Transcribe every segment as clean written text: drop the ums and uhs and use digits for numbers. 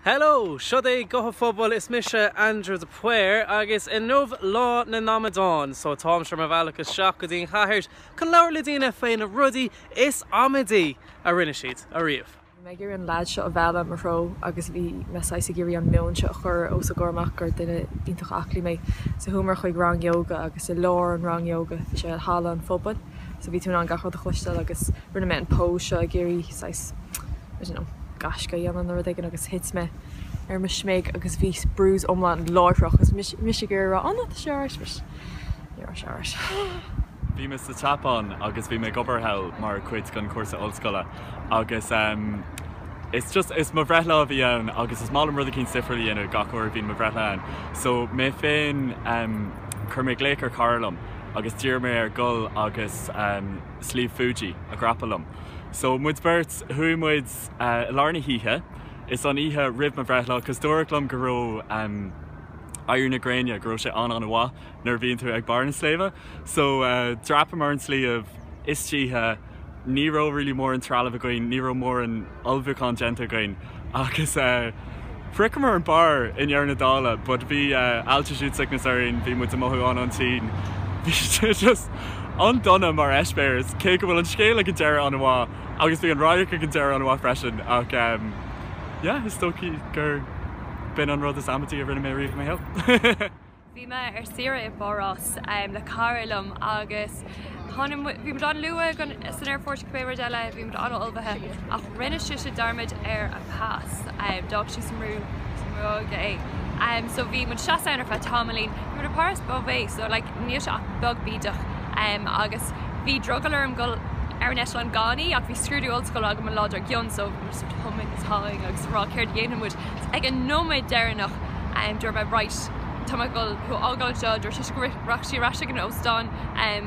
Hello! Seod é Guth an Phobail, is mise Andrew de Paor agus inniu Lá na nAmadán so táimse ar mo bhealach isteach go dtí an chathair chun labhairt le daoine faoi na rudaí is amaidí a rinne siad ariamh. Bhí mé ag iarraidh an leaid seo a mhealladh mo threo agus bhí mé saghas ag iarraidh an meon seo a chur os a gcomhair amach gur duine iontach aclaí mé. So chuamar chuig rang yoga agus i lár an rang yoga bhí sé i halla an phobail so bhí tú in ann gach rud a chloisteáil agus rinne mé an pose seo ag iarraidh saghas I don't know, gaisce a dhéanamh nó rud éigin agus thit mé ar mo smig agus bhí bruise iomlán láithreach agus mise ag iarraidh a rá oh no tá sé alright but ní raibh sé alright. Bhí mé sa tSeapáin agus bhí mé ag obair thall mar chuid den chúrsa ollscoile agus em is just is mo bhreithlá a bhí ann agus is maith liom rud eicínt difriúil a dhéanamh gach uair a bhíonn mo bhreithlá ann so mé féin em chuir mé glaoch ar chara liom agus d'iarr mé air dul agus em Sliabh Fuji a dhreapadh liom. So muid beirt, chuaigh muid i lár na hoíche, is an oíche roimh mo bhreithlá, cos dúradh liom go raibh éirí na gréine, go raibh sé an-an-mhaith nuair a bhíonn tú ag barr na sléibhe. So dhreapamar an sliabh istoíche, ní raibh really mórán trealamh againn, ní raibh mórán ullmhúchán déanta againn agus shroicheamar an barr i ndeireadh na dála but bhí altitude sickness orainn, bhí muid ag mothú an-an-tinn. Bhí sé just an-dona mar eispéireas, cé go bhfuil an scéal ag an deireadh an-mhaith agus bhí an radharc ag an deireadh an-mhaith freisin ach yeah is dóichí gur b'in an rud is amaidí a rinne mé riamh i mo shaol. Bhí mé ar saoire i bPáras le cara liom agus tháinig muid, bhí muid an-luath san aerfort cibé rud eile, bhí muid an-ullmhaithe ach rinne sise dearmad ar a pas, d'fhág sí sa mbrú, sa mbrú é. So bhí muid seasta ann ar feadh tamaillín, bhí muid i Páras Beauvais so like níl sé ach beag bídeach agus bhí drogall orm dul ar an eitleán gan í ach bhí scrúdú ollscoile agam an lá dár gcionn so bhí muid sort of humming is hawing agus ag rá céard a dhéanfaidh muid. Ag an nóiméad deireanach dúirt mé right, tá mé ag dul thú a fhágáil anseo, dúirt sise go rachadh sí ar ais ag an óstán,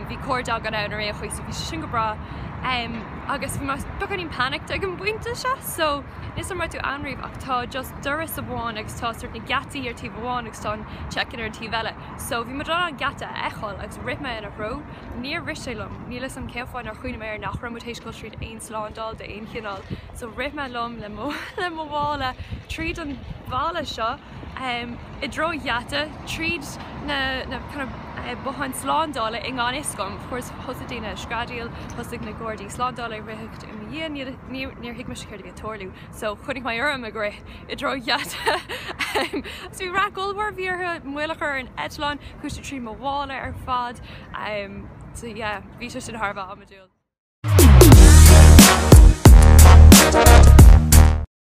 bhí cairde againn ann ar aon chaoi so bhí sé sin go breá. Agus bhí mé beagáinín panicked ag an bpointe seo so níl 'fhios a'm an raibh tú ann riamh ach tá just doras amháin agus tá sort na geataí ar taobh amháin agus tá an check-in ar an taobh eile. So bhí muid in ann an geata a fheiceáil agus rith mé ina threo. Níor rith sé liom, níl 'fhios a'm cén fáth nár chuimhnigh mé air nach raibh muid théis dul tríd aon slándáil d'aon chineál. So rith mé liom le mo le mo mhála tríd an bhalla seo i dtreo an gheata, tríd na na kind of botháin slándála i ngan fhios dom. Of course thosaigh daoine ag screadaíl, thosaigh na gardaí slándála ag ritheacht i mo dhiaidh, níl níor níor thuig mise céard a bhí ag tarlú. So choinnigh mé orm ag rith i dtreo an gheata. Agus bhí raic ollmhór, bhí orthu moill a chur ar an eitleán, chuaigh sé trí mo mhála ar fad. So yeah, bhí sé sin thar a bheith amadúil.